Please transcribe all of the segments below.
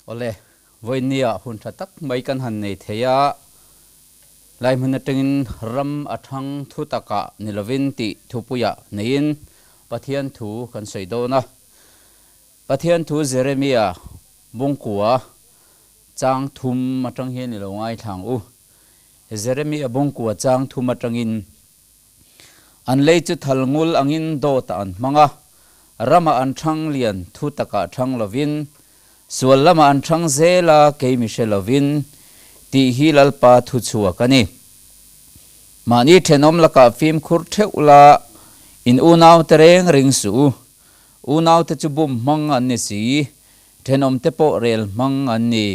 Awle, vawinia hun tha tak mai kan han nei thei a, lai hmun atangin ram a thang thu takah ni lovin tih thupuiah neiin Pathian thu kan sawi dawn a. Pathian thu Jeremia bungkua chang thum atang hian i lo ngaithla ang u. Jeremia bungkua chang thum atangin An lei chu thal ngul angin dawtah an hmang a, ramah an thang lian thu takah thang lovin, sual lamah an thang zel a, kei mi hre lovin, tih hi Lalpa thu chhuak a ni. Mahni thenawm lakah fimkhur theuh la, in unaute reng ring suh u. Unaute chu bum hmang an ni si, thenawmte pawh rel hmang an ni.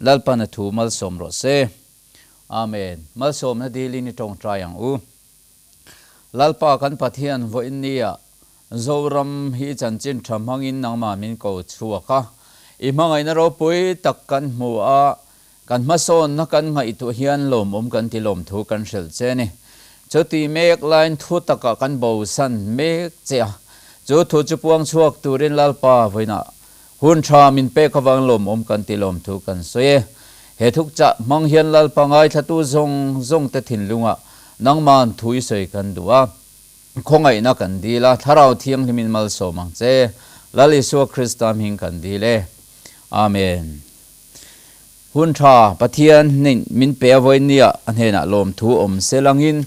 Lalpan a thu malsawm rawh se. Amen. Malsawmna dilin i tawngtai ang u. Lalpa kan Pathian vawiin nia Zoram hi chanchin tha hmangin nangmah min ko chhuak a. I hmangaihna ropui tak kan hmu a, kan hmasawnna kan ngaihtuah hian lawmawm kan ti lawmthu kan hrilh che ni. Chuti mek laiin thu takah kan bosan mek che a. Chu thu chu puang chhuak turin Lalpa vawiinah Hun tha min pek avang lawmawm kan ti lawmthu kan sawi e. He thukchah hmang hian Lalpa ngaithlatu zawng zawng te thinlungah nangman thu i sawi kan duh a, khawngaihna kan dil a, Thlarau Thianghlimin malsawm ang che. Lal Isua Krista hming kan dil e. Amen. Hun tha Pathian hnin min pe a vawinia a hnenah lawmthu awm se langin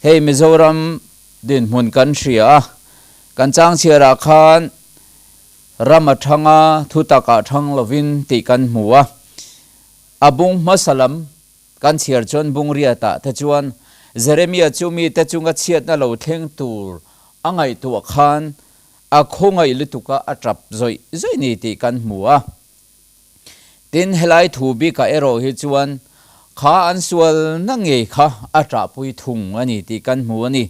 hei Mizoram dinhmun kan hria a, kan changchhiarah khan Ram a thang a, thu takah thang lovin tih kan hmu a. A bung hmasa lam kan chhiar chuan bung riatah te chuan Jeremia chu mite chunga chhiatna lo thleng tur a ngaihtuah khan a khawngaih lutuka a tap zawih zawih ni tih kan hmu a. Tin, helai thu bikah erawh hi chuan kha an sualna ngei kha a ṭahpui thung a ni tih kan hmu a ni.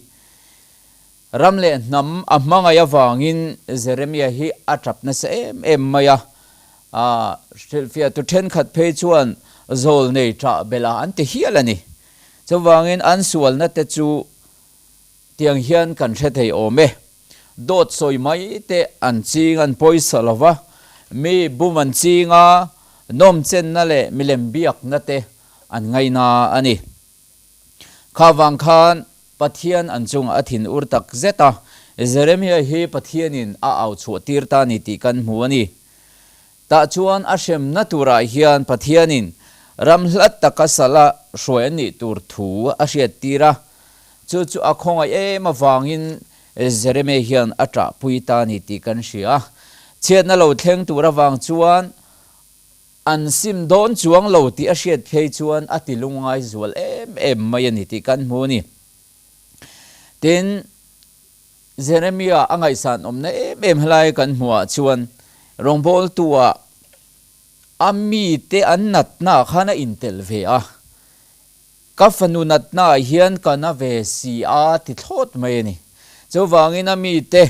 Ram leh hnam a hmangaih avangin Jeremia hi a tap nasa em em mai a, hrilhfiahtu thenkhat phei chuan zawl nei ṭah belh a an ti hial a ni. Chuvangin an sualna te chu tiang hian kan hre thei awm e. Dawt sawi mai te an ching an pawisa lo va, mi bum an ching a, nawmchenna leh milem biakna te an ngaina a ni. Kha vang khan Pathian an chungah a thin ur tak zet a, Jeremia hi Pathianin a au chhuah tir ta ni tih kan hmu a ni. Tah chuan a hremna turah hian Pathianin ram hlat taka sala hruai an nih tur thu a hriat tir a, chu chu a khawngaih em avangin Jeremia hian a ṭahpui ta ni tih kan hria. Chhiatna lo thleng tur avang chuan An sim dawn chuang lo tih a hriat phei chuan a ti lungngai zual em em mai a ni tih kan hmu a ni. Tin, Jeremia a ngaihsan awmna em em helai kan hmuhah chuan rawngbawltu-ah a mite an natna ah khan a intelh ve a, Ka fanu natna ah hian ka na ve si a ti thlawt mai a ni. Chuvangin a mite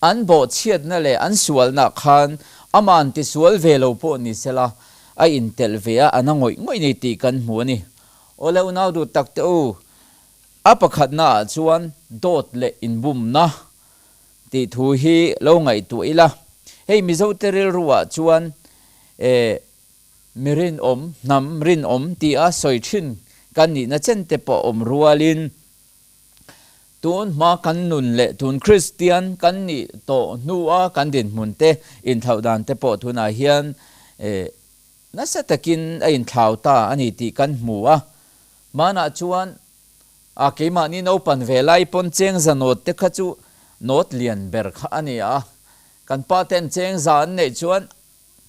an bawhchhiatna leh an sualna khan ama'n tisual ve lo pawh ni sela a intelh ve a, a na ngawih ngawih ni tih kan hmu a ni. Awle unau duh tak te u, a pakhatna ah chuan dawt leh inbumna tih thu hi lo ngaihtuah ila, hei Mizote rilru ah chuan eh, Mi rinawm, hnam rinawm tia sawi thin kan nihna chen te pawh awm rualin tun hma kan nun leh tun Kristian kan nih tawh hnua kan dinhmun te inthlauh dan te pawh tunah hian nasa takin a inthlau ta a ni tih kan hmu a. Hmanah chuan a keimahni naupan ve lai pawn chengza nawt te kha chu nawt lian ber kha a ni a, kan pa ten chengza an neih chuan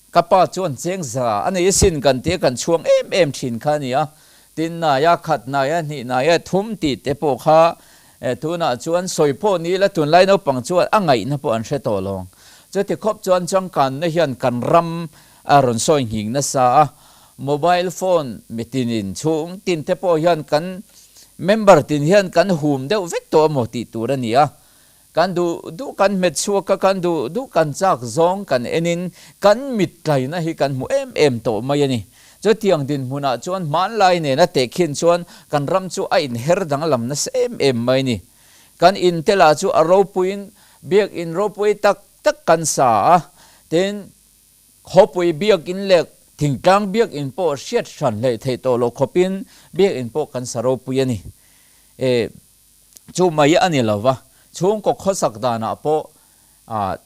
Ka pa chuan cheng za a nei asin kan tia kan chhuang em em thin kha a ni a, tin naia khat, naia hnih, naia thum tih te pawh kha tunah chuan sawi pawh ni ila tunlai naupang chuan a ngaihna pawh an hre tawh lo ang. Chuti khawp chuan changkanna hian kan ram a rawn sawi nghing nasa a, mobile phone mitinin chhung tin te pawh hian kan member tin hian kan hum deuh vek tawh emaw tih tur a ni a, Kan duh duh kan hmet chhuak a, kan duh duh kan chak zawng kan enin kan mit tlaina hi kan hmu em em tawh mai a ni. Chutiang dinhmunah chuan hmanlai nena tehkhin chuan kan ram chu a inher danglam nasa em em mai a ni. Kan inte lah chu a ropuiin biakin ropui tak tak kan sa a, tin. Khawpui biakin leh thingtlang biakin pawh hriat hran hleih theih tawh loh khawpin biakin pawh kan sa ropui a ni. E, chu mai a ni lo va, chhungkaw khawsak danah pawh,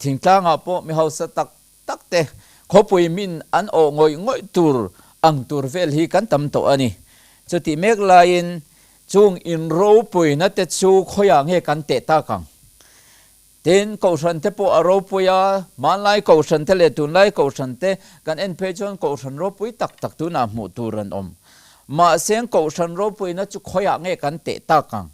thingtlangah pawh mi hausa tak tak te khawpui min an awh ngawih ngawih tur ang tur vel hi kan tam tawh a ni. Chutih mek laiin chung inropuina te chu khawiah nge kan teh tak ang? Tin, Kohhran te pawh a ropui a, hmanlai Kohhran te leh tunlai Kohhran te kan en phei chuan Kohhran ropui tak tak tunah hmuh tur an awm. Mahse, Kohhran ropuina chu khawiah nge kan teh tak ang?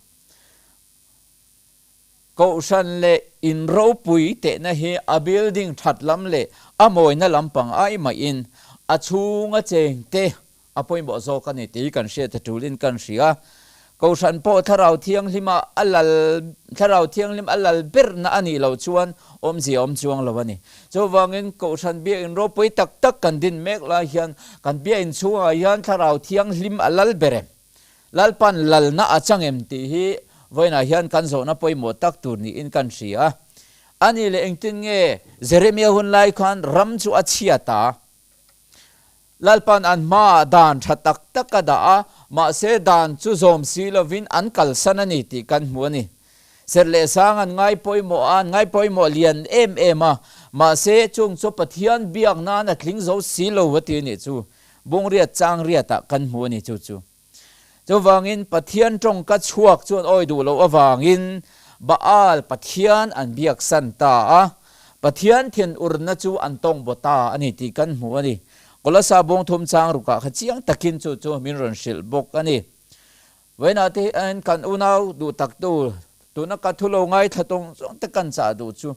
Kohhran leh in ropui tehna hi a building that lam leh a mawina lampang ai mahin a chhunga cheng te a pawimawh zawk a ni tih kan hriat a tulin kan hria. Kohhran pawh Thlarau Thianghlima a lal, Thlarau Thianghlim a lal berna a nih loh chuan awmzia awm chuang lo a ni. Chuvangin Kohhran biakinn ropui tak tak kan din mek lai hian kan biakinn chhungah hian Thlarau Thianghlim a lal ber em? Lalpan lalna a chang em tih hi vawiinah hian kan zawhna pawimawh tak tur niin kan hria. A nih leh engtin nge Jeremia hun lai khan ram chu a chhiat a? Lalpan an hmaah dan tha tak tak a dah a, mahse dan chu zawm si lovin an kalsan a ni tih kan hmu a ni. Serh leh sang an ngai pawimawh a, an ngai pawimawh lian em em a, mahse chung chu Pathian biak nan a tling zo si lo a ti a nih chu. Bungriat chang riatah kan hmu a ni chu chu. Chuvangin Pathian tawngka chhuak chuan awi duh loh avangin Baal Pathian an biaksan ta a, Pathian thinurna chu an tawng baw ta a ni tih kan hmu a ni. Kolasa bawngthum chang rukah kha chiang takin chu chu min rawn hrilh bawk a ni. Vawiinah te hian kan unau duh taktu tuna ka thu lo ngaithla tawng zawng te kan chah duh chu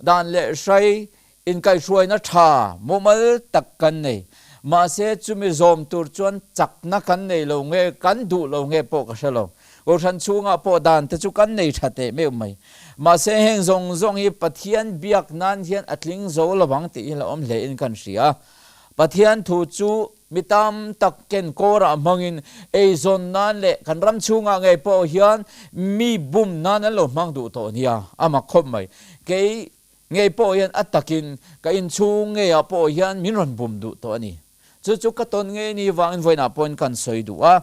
dan leh hrai Inkaihhruaina tha mumal tak kan nei. Mahse, chumi zawm tur chuan chakna kan nei lo nge, kan duh lo nge pawh ka hre lo. Kohhran chhungah pawh dan te chu kan nei tha teh meuh mai. Mahse, heng zawng zawng hi Pathian biak nan hian a tling zo lo ang tih hi la awm hlein kan hria. Pathian thu chu mi tam tak ken kawrah hmangin eizawn nan leh kan ram chhungah ngei pawh hian mi bum nan an lo hmang duh tawh nia, a mak khawp mai. Kei Ngei pawh hian a takin ka inchhung ngeiah pawh hian min rawn bum duh tawh a ni. Chu chu ka tawn ngei ni vangin vawiinah pawhin kan sawi duh a.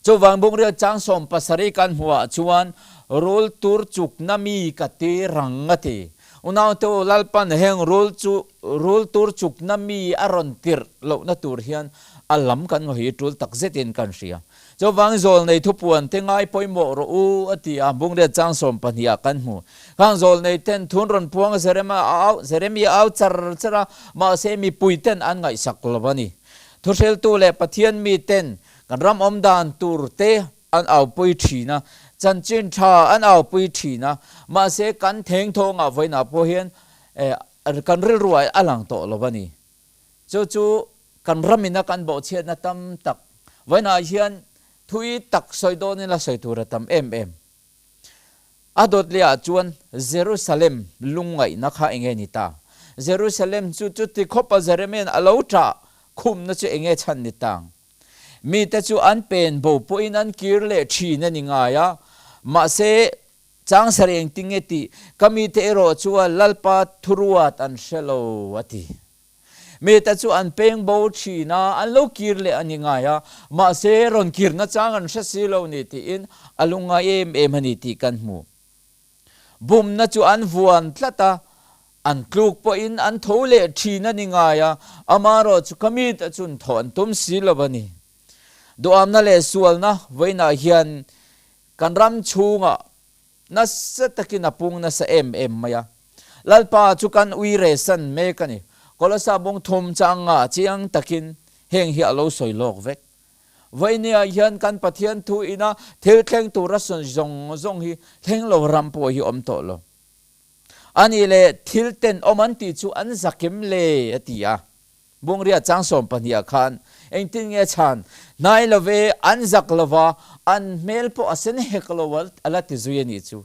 Chuvang bungrel chang 17 kan hmuhah chuan rul tur chukna mi ka ti rang a ti. Unaute u, Lalpan heng rul chu rul tur chukna mi a rawn tirh lohna tur hian a lam kan ngawi tul tak zetin kan hria. Chuvang zawlnei thupuan te ngai pawimawh rawh u, a ti a, bungrel chang 12 ah kan hmu. Khang zawlnei ten thun rawn puang a Jeremia a au, Jeremia a au char char a, mahse mipui ten an ngaihsak lo a ni. Thuhriltu leh Pathian mi ten kan ram awm dan tur te an aupui thin a, chanchin tha an aupui thin a, mahse kan thengthawngah vawiinah pawh hian kan rilru ah a lang tawh lo a ni. Chu chu kan ramina kan bawhchhiatna tam tak vawiinah hian thui tak sawi dawnin la sawi tur a tam em em. A dawt lehah chuan Jerusalem lungngaihna kha enge ni ta? Jerusalem chu chuti khawpa Jeremia'n a lo ṭah khumna chu enge chhan ni tang? Mite chu an pen bo pawhin an kir leh ṭhin a ni ngai a, mahse Chang sarih engtin nge tih ka mite erawh chuan Lalpa thuruat an hre lo, a ti. Mite chu an peng bo thin a, an lo kir leh a ni ngai a, mahse rawn kirna chang an hre si lo ni tiin a lungngai em em a ni tih kan hmu. Bumna chu an vuan tlat a, an tluk pawhin an tho leh thin a ni ngai a, amaherawh chu ka mite chuan thawh an tum si lo a ni. Duhamna leh sualna vawiinah hian Kan ram chhungah nasa takin a pung nasa em em mai a. Lalpa chu kan ui re san mek a ni. Kolosa bawng thum changa chiang takin heng hi a lo sawi lawk vek. Vawinia hian kan Pathian thu ina thil thleng tura sawi zawng zawng hi thleng lo ram pawh hi awm tawh lo. A nih leh thil tenawm an tih chu an zakim le a ti a. Bungria chang 12 ah khan engtin nge chhan hnai lo ve, an zak lo va, an hmel pawh a sen hek lo a la ti zui a nih chu.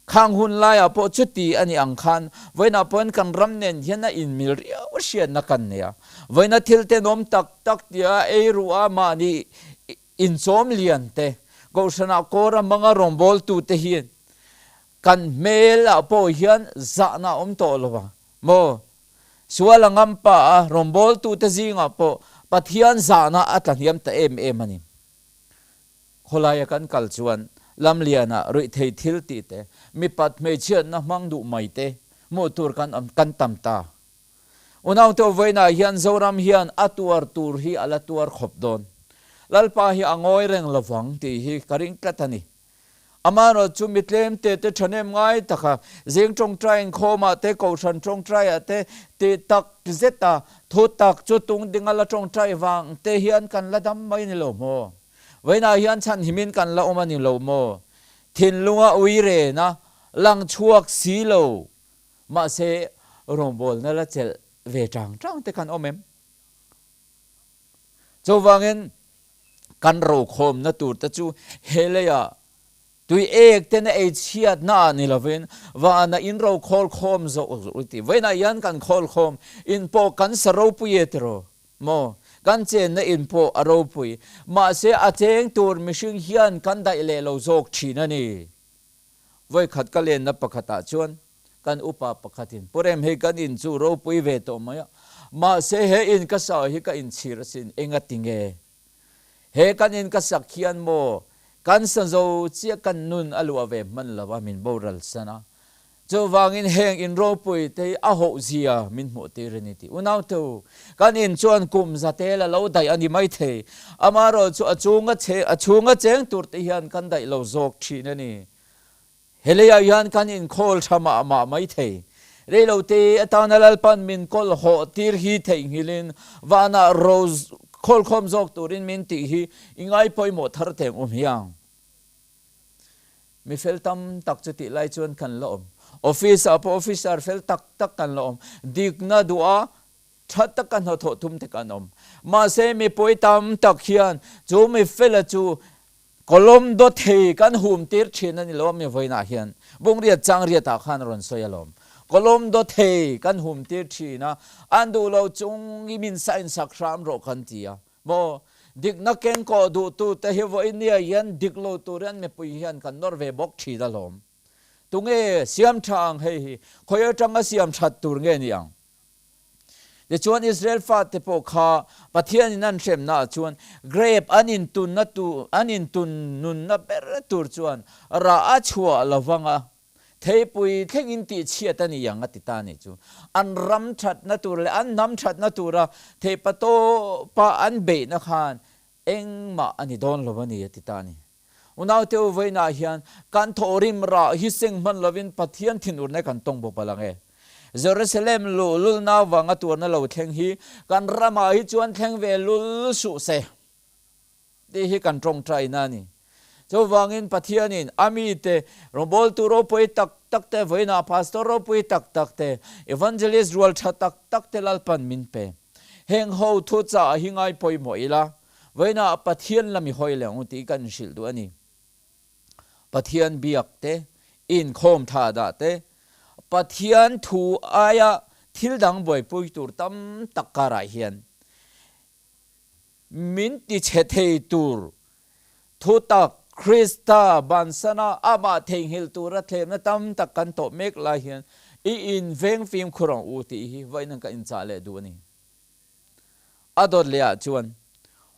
Khang hun laiah pawh chuti a nih ang khan vawiinah pawhin kan ram nen hian a inmil riau hriatna kan nei a. Vawiina thil tenawm tak tak tia ei ruh a mahni inchawm lian te, Kohhranah kawr a hmanga rawngbawltute hian kan hmel ah pawh hian zahna a awm tawh lo a maw? Sual a ngam pa a, rawngbawltute zingah pawh Pathian zahna a tlahniam ta em em a ni. Khawlaia kan kal chuan lamlianah ruihthei thil tih te, mipat hmeichhiatna hmang duh mai te hmuh tur kan awm kan tam ta. Unaute vawiinah hian Zoram hian a tuar tur hi a la tuar khawp dawn. Lalpa hi a ngawi reng lovang tih hi ka ring tlat a ni. Amaherawh chu mi tlem te te thahnem ngai taka zing tawngtai inkhawmah te, kohhran tawngtaiah te tih tak zeta thu tak chu tung dinga la tawngtai vang te hian kan la dam mai ni lo maw? Vawiinah hian chhanhimin kan la awm a ni lo maw? Thinlunga ui rena lang chhuak si lo mahse rawngbawlna la chelh ve tang tang te kan awm em? Chuvangin kan rokhawmna tur te chu he leiah tui ek ten a ei chhiatna ah ni lovin vana in ro khawl khawm zawh zawh ti. Vawiinah hian kan khawl khawm in pawh kan sa ropui e tiraw maw? Kan chenna in pawh a ropui. Mahse a cheng tur mihring hian kan daih leh lo zawk thin a ni. Vawikhat ka lenna pakhatah chuan kan upa pakhatin, Pu Rem, hei kan in chu ropui ve tawh mai a, mahse he in ka sa hi ka inchhir asin, engati nge? He kan in ka sak hian maw kan sa zo chiah kan nun a luah ve hman lo a, min boral san a. Chuvangin heng in ropui te hi a hoh zia min hmuh tir a ni tih. Unaute, kan in chuan kum za tel a lo daih a ni maithei. Amaherawh chu a chunga che a chhunga cheng tur te hian kan daih lo zawk thin a ni. He leiah hian kan inkhawl tha mah mah maithei. Reilote atana Lalpan min kawl hawh tir hi theihnghilhin vanah ro khawlkhawm zawk turin min tih hi i ngai pawimawh thar teng um hiang. Mi fel tam tak chu tih lai chuan kan la awm. Office ah pawh officer fel tak tak kan la awm. Dikna duha tha taka hnathawh tum te kan awm. Mahse mipui tam tak hian chu mi fela chu Kawlawm dawt hei kan hum tir thin a ni lo a mi vawiinah hian Bungriat Changriat ah khan a rawn sawi alawm. Kawlawm dawt hei kan hum tir thin a, an duh lo chung i min sign sak hram rawh kan ti a. Maw? Dikna keng kawh duh tu te hi vawiin nia hian dik lo tur hian mipui hian kan nawr ve bawk thin alawm. Tunge siam tha ang hei hi? Khawi atanga siam that tur nge ni ang? Tichuan Israel fate pawh kha Pathianin an hremnaah chuan grape an intunna tur, an intun nunna ber tur chuan rah a chhuah lo vang a, theipui thlengin tihchhiat a ni ang a ti ta a nih chu. An ram thatna tur leh an hnam thatna tura theihpatawpa an beihna khan engmah a ni dawn lo a ni a ti ta a ni. Unaute u vawiinah hian kan thawhrim rah hi seng hman lovin Pathian thinurna kan tawng bawk palh ang e. Jerusalem luhlulna vanga tuarna lo thleng hi kan ramah hi chuan thleng ve lul suh se tih hi kan tawngtaina a ni. Chuvangin Pathianin a mite rawngbawltu ropui tak tak te, vawiinah pastor ropui tak tak te, evangelist rual tha tak tak te Lalpan min pe. Heng ho thuchah hi ngai pawimawh ila, Vawiinah Pathian lam i hawi leh ang u tih kan inhrilh duh a ni. Pathian biak te, inkhawm tha dah te, Pathian thu aia thil dang buaipui tur tam tak karah hian min tichhe thei tur thutak Krista bansana amah theihnghilh tura thlemna tam tak kan tawh mek lai hian i inveng fimkhur ang u tih hi vawiin ka inchah leh duh a ni. A dawt leh ah chuan,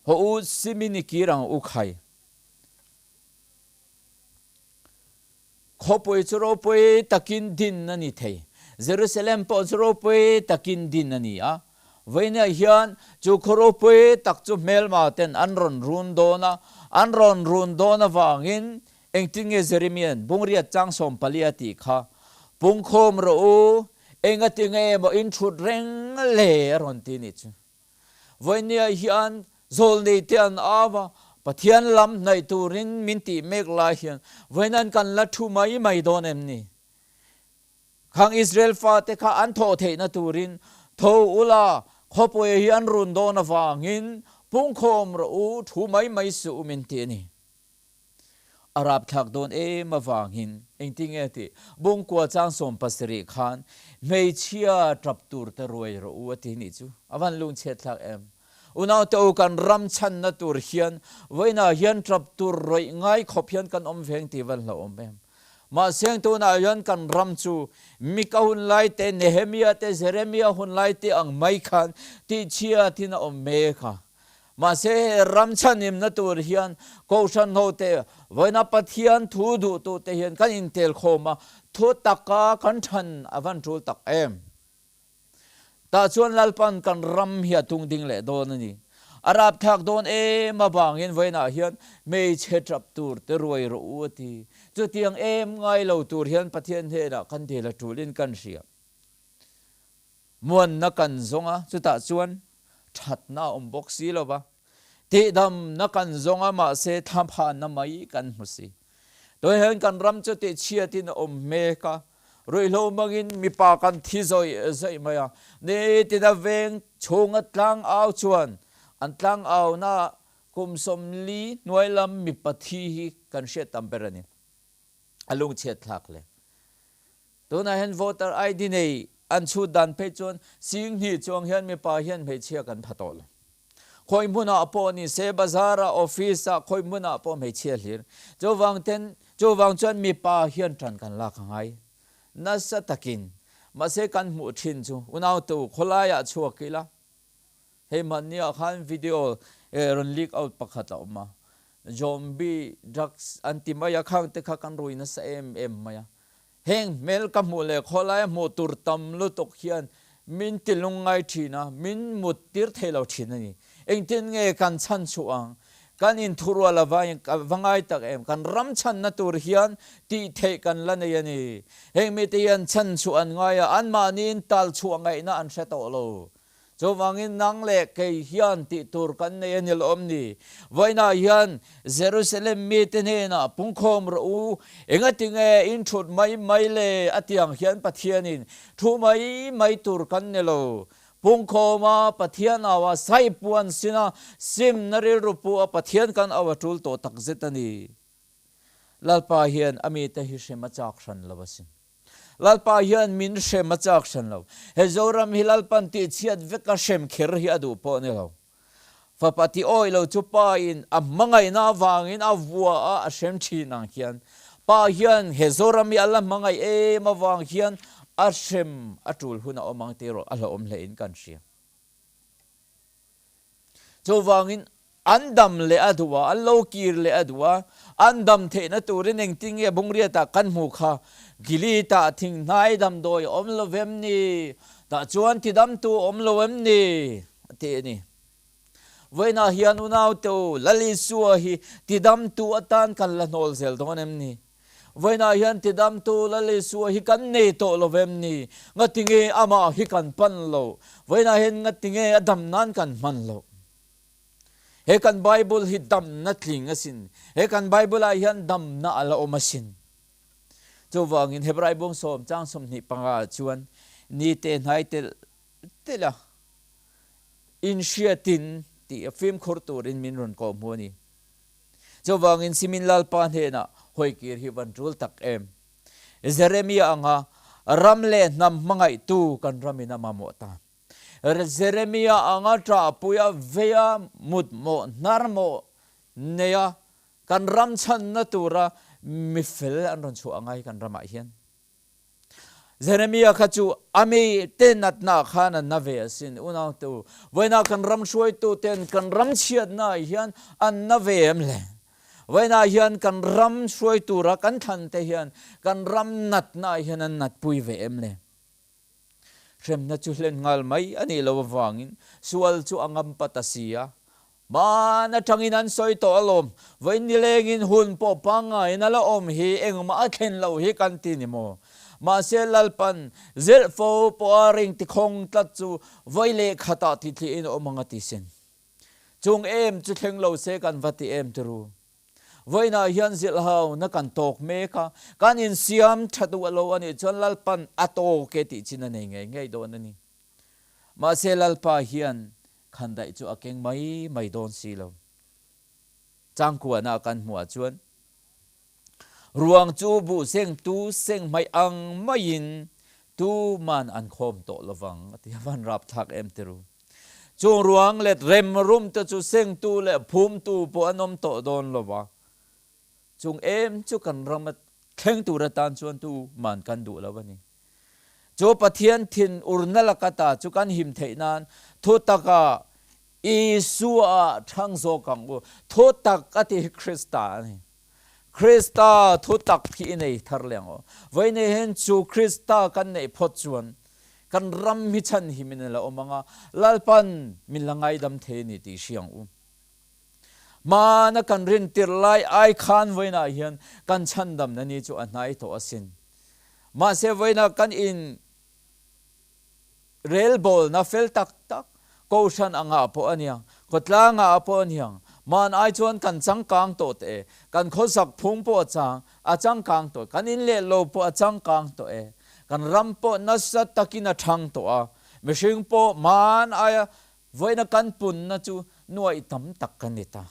Haw u Simini kir ang u khai. Khawpui chu ropui takin din a ni thei. Jerusalem pawh chu ropui takin din a ni a. Vawiinah hian chu khaw ropui tak chu hmelma ten an rawn run dawn a, an rawn run dawn avangin Engtin nge Jeremia'n Bungriat chang 14 a tih kha, Pungkhawm rawh u, engati nge maw in thut reng le a rawn ti nih chu. Vawinia hian zawlnei te an au a, Pathian lam hnaih turin min tih mek lai hian vawiin kan la thu mai mai dawn em ni? Khang Israel fate kha an thawh theihna turin tho ula, khawpui hi an run dawn avangin pungkhawm rawh u, thu mai mai suh u min ti a ni. A rapthlak dawn em avangin engtin nge tih Bungkua chang 70 khan hmeichhia tap tur te ruai rawh u a ti nih chu a van lungchhiat thlak em. Unaute u kan ram chhanna tur hian vawiinah hian tap tur rawih ngai khawp hian kan awm veng tih van hlauhawm em. Mahse tunah hian kan ram chu Mika hun lai te, Nehemia te, Jeremia hun lai te ang mai khan tihchhiatin a awm mek a. Mahse he ram chhanhimna tur hian Kohhran hote vawiina Pathian thu duhtute hian kan intel khawm a, thu taka kan than a van tul tak em? Tah chuan Lalpan kan ram hi a tung ding leh dawn a ni. A rapthlak dawn em avangin vawiinah hian hmeichhe tap tur te ruai rawh u a ti. Chutiang em ngai lo tur hian Pathian hnenah kan dil a tulin kan hria. Muanna kan zawng a, chutah chuan thatna a awm bawk si lo va. Tihdamna kan zawng a, mahse thlaphanna mai kan hmu si. Tunah hian kan ram chu tihchhiatin a awm mek a, ruihhlo hmangin mipa kan thi zawih zawih mai a. Nitina veng chhunga tlangau chuan an tlangauna kum 40 hnuai lam mipa thi hi kan hriat tam ber a ni. A lungchhiat thlak hle. Tunah hian voter ID nei an chhut dan phei chuan 2000 chuang hian mipa hian hmeichhia kan pha tawh lo. Khawi hmunah pawh ni se, bazar-ah, office-ah, khawi hmunah pawh hmeichhia hlir. Chuvang ten, chuvang chuan mipa hian tan kan lak a ngai nasa takin. Mahse kan hmuh thin chu unautu khawlaiah chhuak ila, hei hmanniah khan video rawn leak out pakhat a awm a, zombie drugs an ti mai a, khang te kha kan rui nasa em em mai a. Heng hmel ka hmuh leh khawlaia hmuh tur tam lutuk hian min ti lungngai thin a, min mut tir thei lo thin a ni. Engtin nge kan chhan chhuah ang? Kan inthurual a va ngai tak em? Kan ram chhanna tur hian tih theih kan la nei a ni. Heng mite hian chhan chhuah an ngai a, anmahniin tal chhuah ngaihna an hre tawh lo. Chuvangin nang leh kei hian tih tur kan nei a ni lawm ni? Vawiinah hian Jerusalem mite hnenah pungkhawm rawh u, engatinge in thut mai mai le? A ti ang hian Pathianin thu mai mai tur kan ni lo. Pungkhawma Pathian au a, saipuan sina simna rilru pu a Pathian kan au a tul tawh takzet a ni. Lalpa hian a mite hi hrem a chak hran lo asin. Lalpa hian min hrem a chak hran lo. He Zoram hi Lalpan tihchhiat veka hrem kher hi a duh pawh a ni lo. Fapa ti awih lo chu Pa in a hmangaihna avangin a vua a, a hrem thin ang hian Pa hian he Zoram hi a la hmangaih em avang hian a hrem a tul hun a awm ang tih erawh a hlauhawm hle in kan hria. Chuvangin an dam leh a duh a, an lo kir leh a duh a, an dam theihna turin engtin nge Bungriatah kan hmuh kha, Gilitah thinghnai damdawi a awm lo vem ni? Tah chuan tidamtu a awm lo em ni? a ti a ni. Vawiinah hian unaute u, Lal Isua hi tidamtu atan kan la hnawl zel dawn em ni? Vawiinah hian tidamtu Lal Isua hi kan nei tawh lo vem ni? Ngatinge amah hi kan pan lo? Vawiinah hian ngatinge a dam nan kan hman lo? He kan Bible hi damna tling asin. He kan Bible-ah hian damna a la awm asin. Chuvangin Hebrai bung sawm chang 25 ah chuan nite hnai telh telh a inhriatin tih a fimkhur turin min rawn kawhhmuh a ni. Chuvangin Simin Lalpa hnenah hawikir hi van tul tak em? Jeremia anga ram leh hnam hmangaihtu kan ramin a mamawh ta. Jeremia anga ṭahpuia veia mut mawh hnar mawh neia kan ram chhanna tura mifel an rawn chhuah angai kan ramah hian. Jeremia kha chu a mi te natna khan a na ve asin. Unautu, vawiinah kan ram hruaitu ten kan ram chhiatna ah hian an na ve em le? Vawiinah hian kan ram hruai tura kan thlan te hian kan ram natna ah hian an natpui ve em le? Hremna chu hlen nghal mai a nih loh avangin sual chu a ngam pat a si a. Hman atangin an sawi tawh alawm, vawiin nilengin hun pawh pangngaiin a la awm hi engmah a thlen loh hi kan ti ni maw? Mahse Lalpan zilh fo pawha ring tikhawng tlat chu vawi leh khatah tithlihin a awm ang a ti sin. Chung em chu thleng lo se kan va ti em tiru. Vawiinah hian zilhhauna kan tawk mek a, kan insiam tha duh lo a nih chuan Lalpan a tawk e tih chin a nei ngei ngei dawn a ni. Mahse Lalpa hian khandaih chu a keng mai mai dawn si lo. Changkuana kan hmuhah chuan ruang chu buh sengtu seng hmaih ang maiin tuman an khawm tawh lovang a ti a, van rapthlak em tiru. Chung ruang let rem rum te chu sengtu leh phumtu pawh an awm tawh dawn lova, chung em chu kan rama. thleng tur atan chuan tuman kan duh lo a ni. Chu Pathian thinurna laka ta chu kan him theih nan thutaka Isua thang zawk ang u. Thutak a ti hi Krista a ni. Krista thutak hi i nei thar leh ang u. Vawiinei hian chu Krista kan neih phawt chuan kan ram hi chhanhim in a la awm ang a, Lalpan min la ngaidam thei a ni tih hria ang u. Hmana kan rin tirh lai ai khan vawiinah hian kan chhandamna ni chu a hnai tawh asin. Mahse vawiinah kan in relbawlna fel tak tak Kohhran angah pawh a niang, khawtlangah pawh a niang, hman ai chuan kan changkang tawh teh e, kan khawsak phung pawh a chang, a changkang tawh e, kan in leh lo pawh a changkang tawh e, kan ram pawh nasa takin a thang tawh a, mihring pawh hman aia Vawiina kan punna chu nuaih tam tak ka ni ta.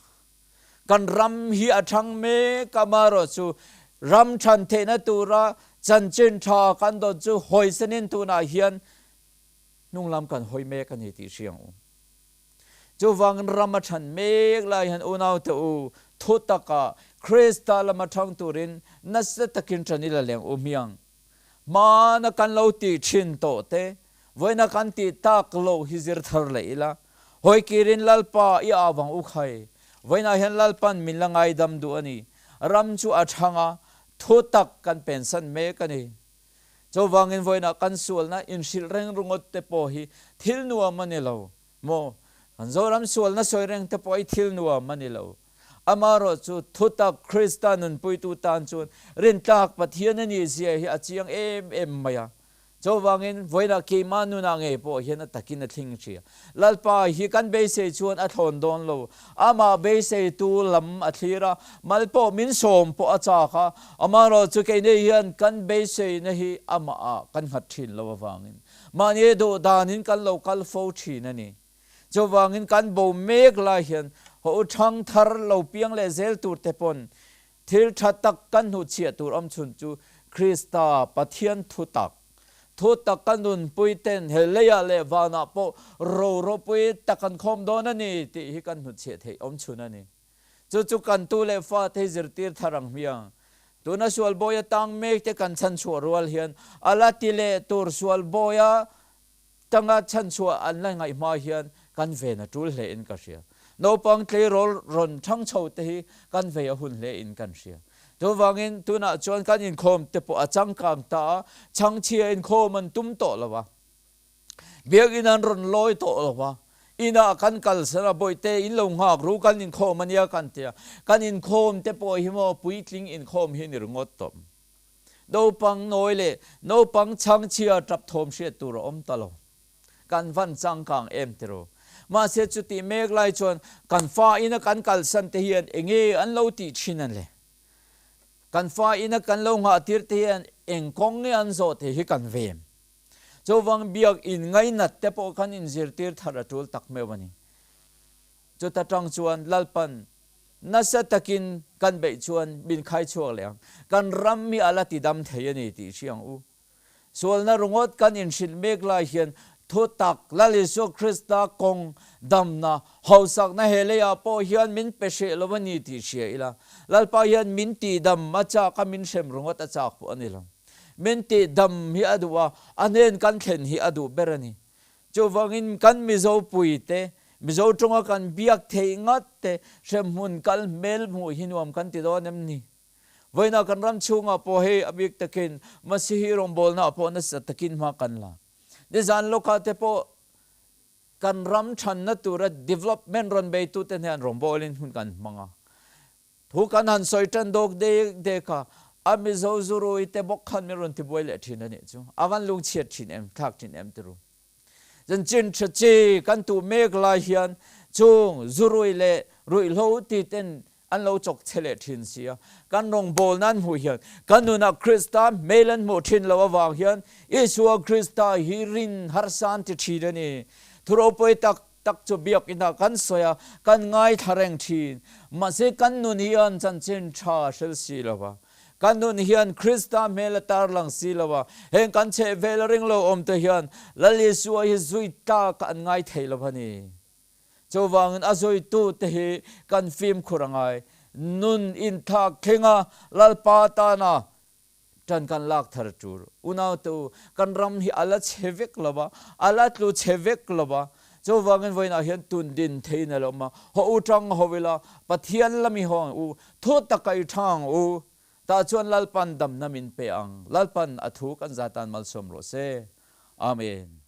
Kan ram hi a thang mek a, amaherawhchu ram than theihna tura chanchin tha kan dawn chu hawisanin tunah hian hnunglam kan hawi mek a ni tih hria ang u. Chuvangin ram a than mek lai hian unaute u, thu taka Krista lama thang turin nasa takin tan ila leng u hmiang. Hmana kan lo tih thin tawh te, vawiina kan tih tak loh hi zir thar leh ila, hawi kirin Lalpa i au vang u khai, vawiinah hian Lalpan min la ngaidam duh a ni, ram chu a thang a, thu tak kan pensan mek a ni. Chuvangin vawiinah kan sualna inhrilh reng ringawt te pawh hi thil nuam a ni lo maw? Kan Zoram sualna sawi reng te pawh hi thil nuam a ni lo. Amaherawh chu thutak Krista nunpuitu tan chuan rintlak Pathian a nih zia hi a chiang em em mai a. Chuvangin vawiinah keimah nunah ngei pawh hian a takin a thling hria. Lalpa hi kan beisei chuan a thlawn dawn lo. Amah beiseitu lam a thlir a, mal pawh min sawm pawh a chak a. Amaherawh chu keini hian kan beiseina hi amahah kan nghat thin lo avangin mahni duh danin kan lo kal fo thin a ni. Chuvangin kan bo mek lai hian haw thang thar lo piang leh zel tur te pawn thil tha tak kan hnuchhiah tur awm chhun chu Krista Pathian thu tak, thu tak kan nunpui ten he leiah leh vanah pawh ro ropui tak kan khawm dawn a ni tih hi kan hnuchhiah theih awm chhun a ni. Chu chu kan tu leh fa te hi zirtir thar ang hmiang. Tuna sualbawi atang mek te kan chhanchhuah rual hian a la ti leh tur sualbawia Tanga chhanchhuah an la ngaih hma hian kan ven a tul hle in ka hria. Naupang tleirawl rawn thang chho te hi kan vei a hun hle in kan hria. Chuvangin tunah chuan kan inkhawm te pawh a changkang ta a, chhangchhia inkhawm an tum tawh lo a, biakinn an rawn lawi tawh lo a, inah kan kalsan a, bawihte in lo nghak ru kan inkhawm a nia kan ti a, kan inkhawm te pawh hi maw puitling inkhawm hi ni ringawt tawh. Naupang nawi leh naupang chhangchhia tap thawm hriat tur a awm ta lo. Kan van changkang em tiraw? Mahse chutih mek lai chuan kan fa ina kan kalsan te hian enge an lo tih thin a le? Kan fa ina kan lo nghah tir te hian eng kawng nge an zawh thei hi kan vem. Chuvang biak in ngainat te pawh khan inzirtir thar a tul tak meuh a ni. Chuta tang chuan Lalpan nasa takin kan beih chuan min khai chhuak leh ang. Kan ram hi a la ti dam thei a ni tih hria ang u. Sualna ringawt kan inhrilh mek lai hian thutak Lal Isua Krista kawng damna, hausakna he leiah pawh hian min pe hreh lo a ni tih hria ila. Lalpa hian min tihdam a chak a, min hrem ringawt a chak pawh a ni lo. Min tihdam hi a duh a, a hnen kan thlen hi a duh ber a ni. Chuvangin kan Mizo puite, Mizo tawnga kan biak theih ngat te hremhmun kal hmel hmuh hi nuam kan ti dawn em ni? Vawiinah kan ram chhungah pawh hei a bik takin Masihi rawngbawlnaah pawh nasa takin hma kan la. Nizan lawkah te pawh kan ram thanna tura development rawn beitute hnen rawngbawlin hun kan hmang a. Thu kan han sawi tan dawk dek dek a, a Mizo zurui te bawk khan min rawn tibuai leh thin a nih chu. A van lungchhiat thin em, thlak thin em tiru. Chanchin tha chi kan tuh mek lai hian chung zurui leh ruihhlo ti ten an lo chawk che leh thin si a. Kan rawngbawlna an hmuh hian kan nunah Krista hmel an hmuh thin loh avang hian Isua Krista hi rin harsa an ti thin a ni. Thu ropui tak tak chu biakinah kan sawi a, kan ngaithla reng thin. Mahse kan nun hian chanchin tha hrel si lo va, kan nun hian Krista hmel a tarlang si lo va, heng kan chhehvel a ring lo awm te hian Lal Isua hi zui tlak an ngai thei lo va ni. Chuvangin a zuitute hi kan fimkhur a ngai. Nun inthlak thlenga Lalpa tana. Ṭan kan lak thar ṭul. Unaute u, kan ram hi a la chhe vek lo va, a la tlu chhe vek lo va. Chuvangin vawiinah hian tun din theiin a lo awm a, haw u ṭang ho ila, Pathian lami haw ang u, thu taka i ṭhang ang u. Tah chuan Lalpan damna min pe ang. Lalpan a thu kan zatan malsawm rawh se. Amen.